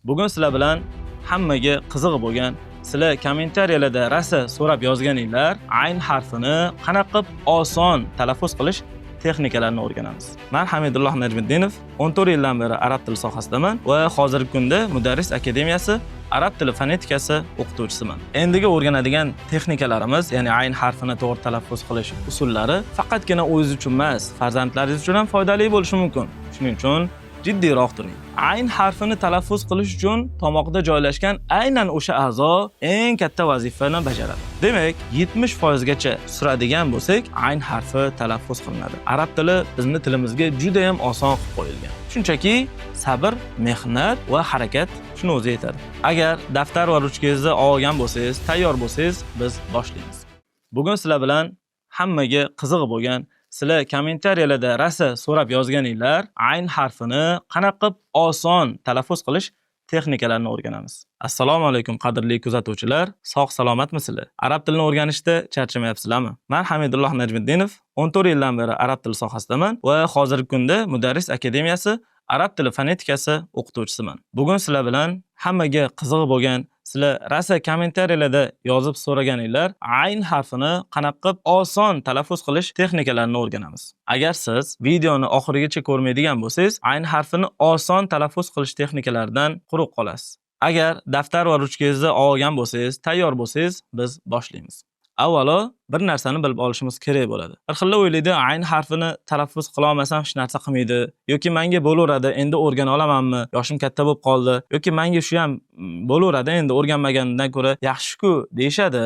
Bugun sizlar bilan hammaga qiziq bo'lgan, sizlar kommentariyalarda rosa so'rab yozganinglar, ayn harfini qanaqa qilib oson talaffuz qilish texnikalarini o'rganamiz. Men Hamidulloh Najmiddinov, 14 yildan beri arab tili sohasidaman va hozirgi kunda Mudarris akademiyasi arab tili fonetikasi o'qituvchisiman. Endigi o'rganadigan texnikalarimiz, ya'ni ayn harfini to'g'ri talaffuz qilish usullari faqatgina o'zingiz uchun emas, farzandlaringiz uchun ham foydali bo'lishi mumkin. Shuning uchun jiddiyroq turing. Ayn harfini talaffuz qilish uchun tomoqda joylashgan aynan o'sha a'zo eng katta vazifani bajaradi. Demak, 70% gacha suradigan bo'lsak, ayn harfi talaffuz qilinadi. Arab tili bizni tilimizga juda ham oson qilib qo'yilgan. Shunchaki sabr, mehnat va harakat, shuni o'zi yetadi. Agar daftar va ruchkangizni olgan bo'lsangiz, tayyor bo'lsangiz, biz boshlaymiz. Bugun sizlar bilan hammaga qiziq bo'lgan, sizlar kommentariyalarda rosa so'rab yozganinglar, ayn harfini qanaqa qilib oson talaffuz qilish texnikalarini o'rganamiz. Assalomu alaykum, qadrli kuzatuvchilar, sog' salomatmisizlar? Arab tilini o'rganishda charchamayapsizlarmi? Men Hamidulloh Najmiddinov, 14 yildan beri arab tili sohasidaman va hozirgi kunda Mudarris akademiyasi arab tili fonetikasi o'qituvchisiman. Bugun sizlar bilan hammaga qiziq bo'lgan, sizlar rosa kommentariyalarda yozib so'raganinglar, ayn harfini qanaqa qilib oson talaffuz qilish texnikalarini o'rganamiz. Agar siz videoni oxirigacha ko'rmaydigan bo'lsangiz, ayn harfini oson talaffuz qilish texnikalaridan quruq qolasiz. Agar daftar va ruchkangizni olgan bo'lsangiz, tayyor bo'lsangiz, biz boshlaymiz. Avvalo bir narsani bilib olishimiz kerak bo'ladi. Bir xillar o'ylaydi, ayn harfini talaffuz qila olmasam hech narsa qilmaydi yoki menga bo'laveradi, endi o'rgana olamanmi, yoshim katta bo'lib qoldi yoki menga shu ham bo'laveradi, endi o'rganmagandan ko'ra yaxshi-ku deyishadi.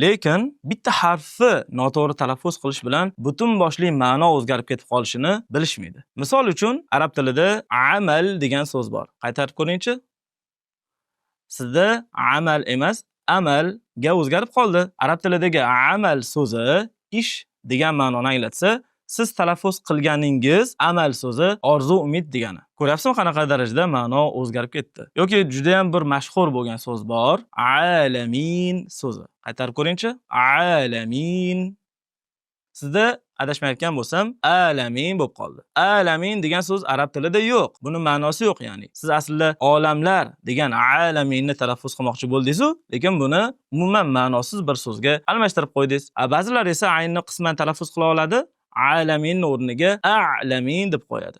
Lekin bitta harfi noto'g'ri talaffuz qilish bilan butun boshli ma'no o'zgarib ketib qolishini bilishmaydi. Misol uchun, arab tilida amal degan so'z bor. Qaytarib ko'ringchi. Sizda amal emas, amalga o'zgarib qoldi. Arab tilidagi amal so'zi ish degan ma'noni anglatsa, siz talaffuz qilganingiz amal so'zi orzu umid degani. Ko'ryapsizmi, qanaqa darajada ma'no o'zgarib ketdi? Yoki juda ham bir mashhur bo'lgan so'z bor, alamin so'zi. Qaytarib ko'ringchi. Alamin. Sizda adashmayotgan bo'lsam, alamin bo'lib qoldi. Alamin degan so'z arab tilida yo'q. Buni ma'nosi yo'q, ya'ni. Siz aslida olamlar degan alaminni talaffuz qilmoqchi bo'ldingiz-u, lekin buni umuman ma'nosiz bir so'zga almashtirib qo'ydingiz. Ba'zilar esa aynni qisman talaffuz qila oladi, alaminni o'rniga a'lamin deb qo'yadi.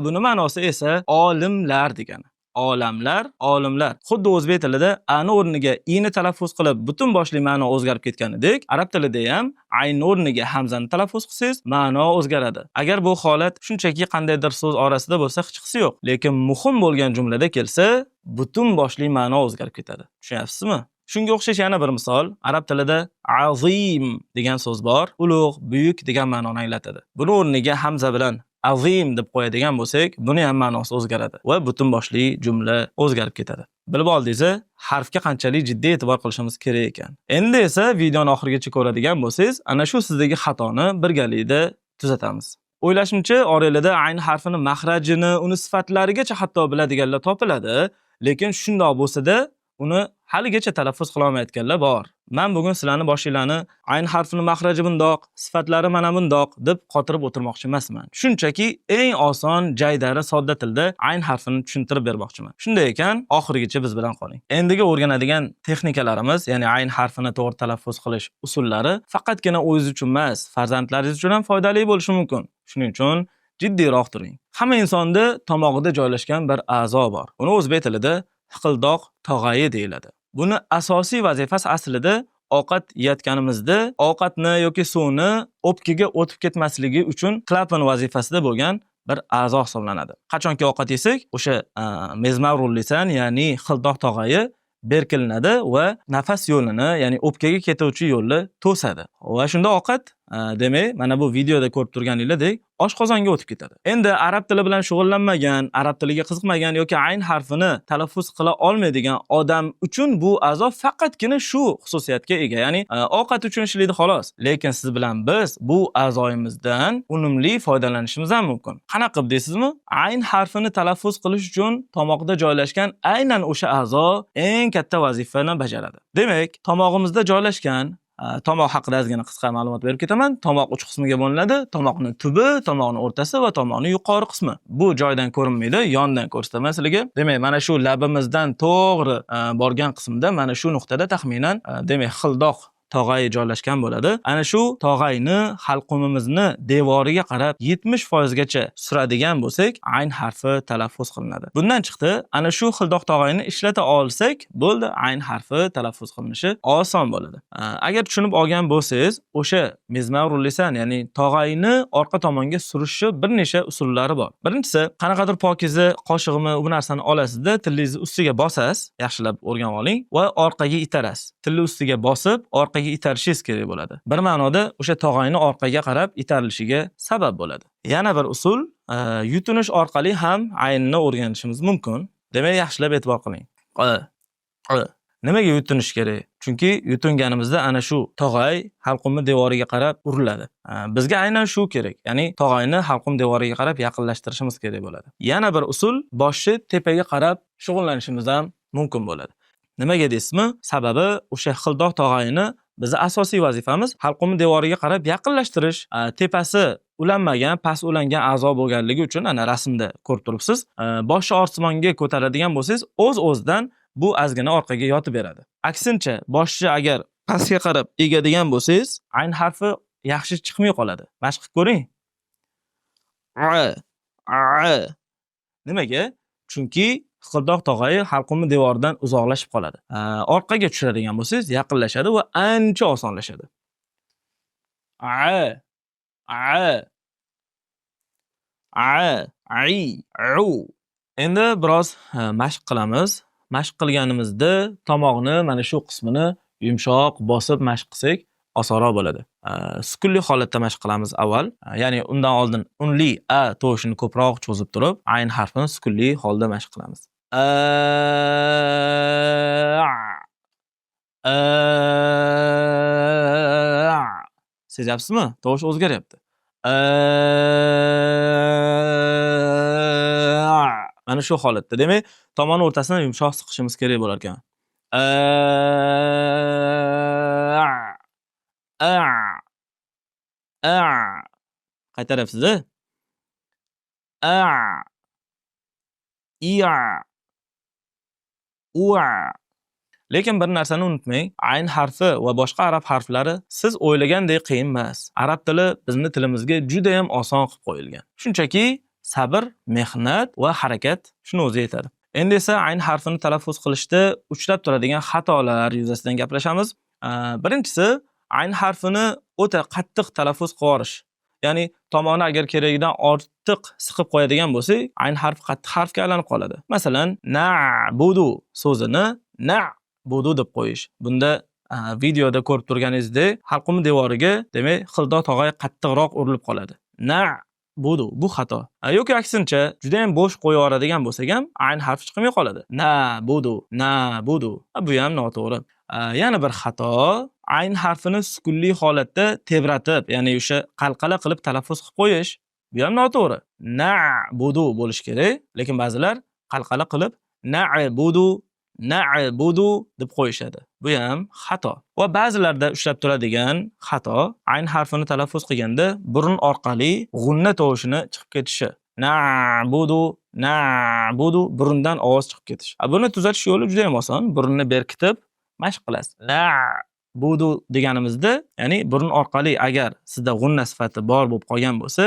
Buni ma'nosi esa olimlar degani. Olamlar, olimlar. Xuddi o'zbek tilida ani o'rniga ini talaffuz qilib, butun boshli ma'no o'zgarib ketganidek, arab tilida ham aynni o'rniga hamzani talaffuz qilsangiz, ma'no o'zgaradi. Agar bu holat shunchaki qandaydir so'z orasida bo'lsa, hechqisi yo'q. Lekin muhim bo'lgan jumlada kelsa, butun boshli ma'no o'zgarib ketadi. Tushunyapsizmi? Shunga o'xshash yana bir misol, arab tilida azim degan so'z bor. Ulug', buyuk degan ma'noni anglatadi. Buni o'rniga hamza bilan azim deb qo'yadigan bo'lsak, buni ham ma'nosi o'zgaradi va butun boshli jumla o'zgarib ketadi. Bilib oldingiz, harfga qanchalik jiddiy e'tibor qilishimiz kerak ekan. Endi esa videoni oxirigacha ko'radigan bo'lsangiz, ana shu sizdagi xatoni birgalikda tuzatamiz. O'ylashimcha, oranglarda ayn harfini maxrajini, uni sifatlarigacha hatto biladiganlar topiladi, lekin shundoq bo'lsa-da, uni haligacha talaffuz qila olmayotganlar bor. Men bugun sizlarni boshinglarni ayn harfini maxraji bundoq, sifatlari mana bundoq deb qotirib o'tirmoqchi emasman. Shunchaki eng oson, jaydari, sodda tilda ayn harfini tushuntirib bermoqchiman. Shunday ekan, oxirigacha biz bilan qoling. Endigi o'rganadigan texnikalarimiz, ya'ni ayn harfini to'g'ri talaffuz qilish usullari faqatgina o'zingiz uchun emas, farzandlaringiz uchun ham foydali bo'lishi mumkin. Shuning uchun jiddiyroq turing. Hamma insonda tomog'ida joylashgan bir a'zo bor. Uni o'zbek tilida hiqildoq tog'ayi deyiladi. Buni asosiy vazifasi aslida ovqat yeyotganimizda ovqatni yoki suvni o'pkaga o'tib ketmasligi uchun klapan vazifasida bo'lgan bir a'zo hisoblanadi. Qachonki ovqat yesak, o'sha mezmarul lisan, ya'ni hiqildoq tog'ayi berkilinadi va nafas yo'lini, ya'ni o'pkaga ketuvchi yo'lni to'sadi. Va shunda ovqat, demak, mana bu videoda ko'rib turganinglardek, oshqozonga o'tib ketadi. Endi arab tili bilan shug'ullanmagan, arab tiliga qiziqmagan yoki ayn harfini talaffuz qila olmaydigan odam uchun bu a'zo faqatgina shu xususiyatga ega, ya'ni ovqat uchun ishlaydi xolos. Lekin siz bilan biz bu a'zoyimizdan unumli foydalanishimiz ham mumkin. Qanaqa qilib deysizmi? Ayn harfini talaffuz qilish uchun tomoqda joylashgan aynan o'sha a'zo eng katta vazifani bajaradi. Demak, tomog'imizda joylashgan Tomoq haqida ozgina qisqa ma'lumot berib ketaman. Tomoq 3 qismiga bo'linadi. Tomoqni tubi, tomoqni o'rtasi va tomoqni yuqori qismi. Bu joydan ko'rinmaydi, yondan ko'rsataman sizlarga. Demak, mana shu labimizdan to'g'ri borgan qismda, mana shu nuqtada taxminan, demak, xildoq tog'ayi joylashgan bo'ladi. Ana shu tog'ayni halqumimizni devoriga qarab 70% gacha suradigan bo'lsak, ayn harfi talaffuz qilinadi. Bundan chiqdi, ana shu xildoq tog'ayni ishlata olsak, bo'ldi, ayn harfi talaffuz qilinishi oson bo'ladi. Agar tushunib olgan bo'lsangiz, o'sha mezmarul lisan, ya'ni tog'ayni orqa tomonga surishni bir necha usullari bor. Birinchisi, qanaqadir pokiza qoshig'imi, bu narsani olasizda, tilingizni ustiga bosasiz, yaxshilab o'rganib oling va orqaga itarasiz. Tilni ustiga bosib, orqaga itarishingiz kerak bo'ladi. Bir ma'noda o'sha tog'ayni orqaga qarab itarilishiga sabab bo'ladi. Yana bir usul, yutinish orqali ham aynni o'rganishimiz mumkin. Demak, yaxshilab e'tibor qiling. Nimaga yutinish kerak? Chunki yutinganimizda ana shu tog'ay halqumni devoriga qarab uriladi. Bizga aynan shu kerak. Ya'ni tog'ayni halqum devoriga qarab yaqinlashtirishimiz kerak bo'ladi. Yana bir usul, boshni tepaga qarab shug'ullanishimiz ham mumkin bo'ladi. Nimaga deysizmi? Sababi o'sha xildoq tog'ayni bizni asosiy vazifamiz halqumni devoriga qarab yaqinlashtirish. Tepasi ulanmagan, past ulangan a'zo bo'lganligi uchun ana rasmda ko'rib turibsiz. Boshni osmonga ko'taradigan bo'lsangiz, o'z-o'zidan bu ozgina orqaga yotib beradi. Aksincha, boshni agar pastga qarab egadigan bo'lsangiz, ayn harfi yaxshi chiqmay qoladi. Mashq qilib ko'ring. A, a. Nimaga? Chunki xildoq tog'ayi halqumni devoridan uzoqlashib qoladi. Orqaga tushiradigan bo'lsangiz, yaqinlashadi va ancha osonlashadi. A, a, a, i, u. Endi biroz mashq qilamiz. Mashq qilganimizda tomoqni mana shu qismini yumshoq bosib mashq qilsak osonroq bo'ladi. Sukunli holatda mashq qilamiz avval. Ya'ni undan oldin unli a tovushini ko'proq cho'zib turib, ayn harfini sukunli holda mashq qilamiz. A, a. Sezyapsizmi? Tovush o'zgaryapti. A. Mana shu holatda. Demak, tomon o'rtasini yumshoq siqishimiz kerak bo'lar ekan. A, a, a. Qaytaryapsiz-a? A, iya, ua. Lekin bir narsani unutmang, ayn harfi va boshqa arab harflari siz o'ylagandek qiyin emas. Arab tili bizni tilimizga juda ham oson qilib qo'yilgan. Shunchaki sabr, mehnat va harakat shuni o'zi yetadi. Endi esa ayn harfini talaffuz qilishda uchrab turadigan xatolar yuzasidan gaplashamiz. Birinchisi, ayn harfini o'ta qattiq talaffuz qilib yuborish. Ya'ni tomoni agar keragidan ortiq siqib qo'yadigan bo'lsak, ayn harfi qattiq harfga aylanib qoladi. Masalan, na'budu so'zini na'budu deb qo'yish. Bunda videoda ko'rib turganingizdek, halqum devoriga, demak, xildoq tog'ay qattiqroq urilib qoladi. Na'budu, bu xato. Yoki aksincha, juda ham bo'sh qo'yib yuboradigan bo'lsak ham, ayn harfi chiqmay qoladi. Na'budu, na'budu. Bu ham noto'g'ri. Yana bir xato, ayn harfini sukunli holatda tebratib, ya'ni o'sha qalqala qilib talaffuz qilib qo'yish. Bu ham noto'g'ri. Na'budu bo'lish kerak, lekin ba'zilar qalqala qilib na'budu, na'budu deb qo'yishadi. Bu ham xato. Va ba'zilarda ushlab turadigan xato, ayn harfini talaffuz qilganda burun orqali g'unna tovushini chiqib ketishi. Na'budu, na'budu, burundan ovoz chiqib ketish. Buni tuzatish yo'li juda ham oson. Burunni berkitib mashq qilasiz. Na'budu deganimizda, ya'ni burun orqali agar sizda g'unna sifati bor bo'lib qolgan bo'lsa,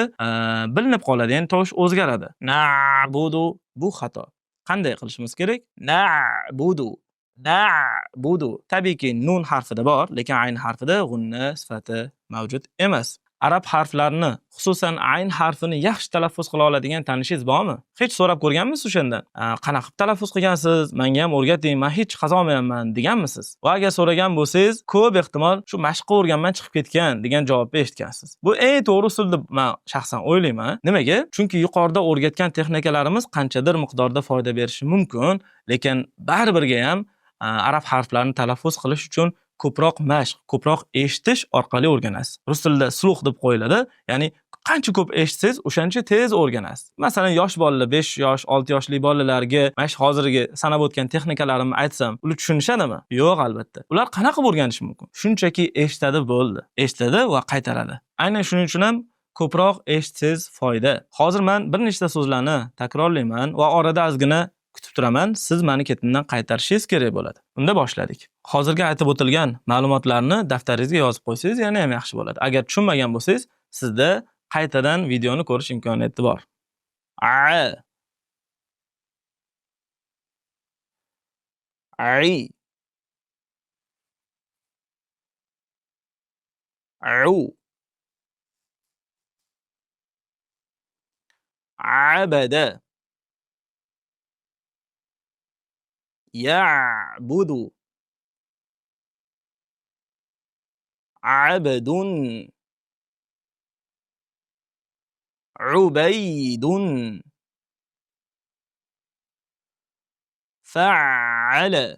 bilinib qoladi, ya'ni tovush o'zgaradi. Na'budu, bu xato. Qanday qilishimiz kerak? Na'budu, na'budu. Tabiiyki nun harfida bor, lekin ayn harfida g'unna sifati mavjud emas. Arab harflarini, xususan ayn harfini yaxshi talaffuz qila oladigan tanishingiz bormi? Hech so'rab ko'rganmisiz o'shandan? Qanaqa qilib talaffuz qilgansiz? Menga ham o'rgating, men hech qazolmayapman deganmisiz? Va agar so'ragan bo'lsangiz, ko'p ehtimol shu mashqqa o'rganman chiqib ketgan degan javobni eshitgansiz. Bu eng to'g'ri usul deb men shaxsan o'ylayman. Nimaga? Chunki yuqorida o'rgatgan texnikalarimiz qanchadir miqdorda foyda berishi mumkin, lekin baribirga ham arab harflarini talaffuz qilish uchun Ko'proq mashq, ko'proq eshitish orqali o'rganasiz. Rus tilida слух deb qo'yiladi, ya'ni qancha ko'p eshitsangiz, o'shancha tez o'rganasiz. Masalan, yosh bolalar, 5 yosh, 6 yoshli bolalarga mana shu hozirgi sanab o'tgan texnikalarimni aytsam, ular tushunishadimi? Yo'q, albatta. Ular qanaqa qilib o'rganishi mumkin? Shunchaki eshitadi, bo'ldi. Eshitadi va qaytaradi. Aynan shuning uchun ham ko'proq eshitsangiz foyda. Hozir man bir nechta so'zlarni takrorlayman va orada ozgina kutib turaman. Siz mani ketimdan qaytarishingiz kerak bo'ladi. Unda boshladik. Hozirgi aytib o'tilgan ma'lumotlarni daftaringizga yozib qo'ysangiz yana ham yaxshi bo'ladi. Agar tushunmagan bo'lsangiz, sizda qaytadan videoni ko'rish imkoniyati bor. A, Ai, U, Abada, Ya'budu, Abdun, Ubaydun, Fa'ala,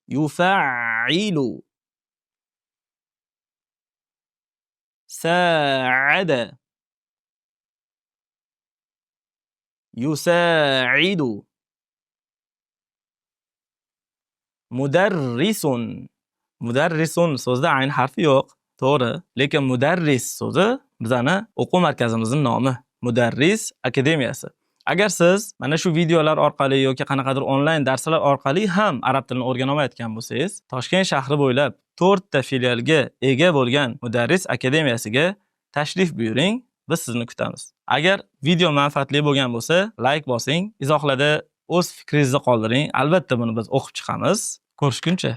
Yufa'ili, Sa'ada, Yusa'idu, Mudarrisun. Mudarrisun so'zida ayn harfi yo'q, to'g'ri. Lekin mudarris so'zi bizani o'quv markazimizning nomi. Mudarris akademiyasi. Agar siz mana shu videolar orqali yoki qanaqadir onlayn darslar orqali ham arab tilini o'rgana olmayotgan bo'lsangiz, Toshkent shahri bo'ylab 4 ta filialga ega bo'lgan Mudarris akademiyasiga tashrif buyuring, biz sizni kutamiz. Agar video manfaatli bo'lgan bo'lsa, like bosing, izohlarda o'z fikringizni qoldiring. Albatta buni biz o'qib chiqamiz. Ko'rishguncha.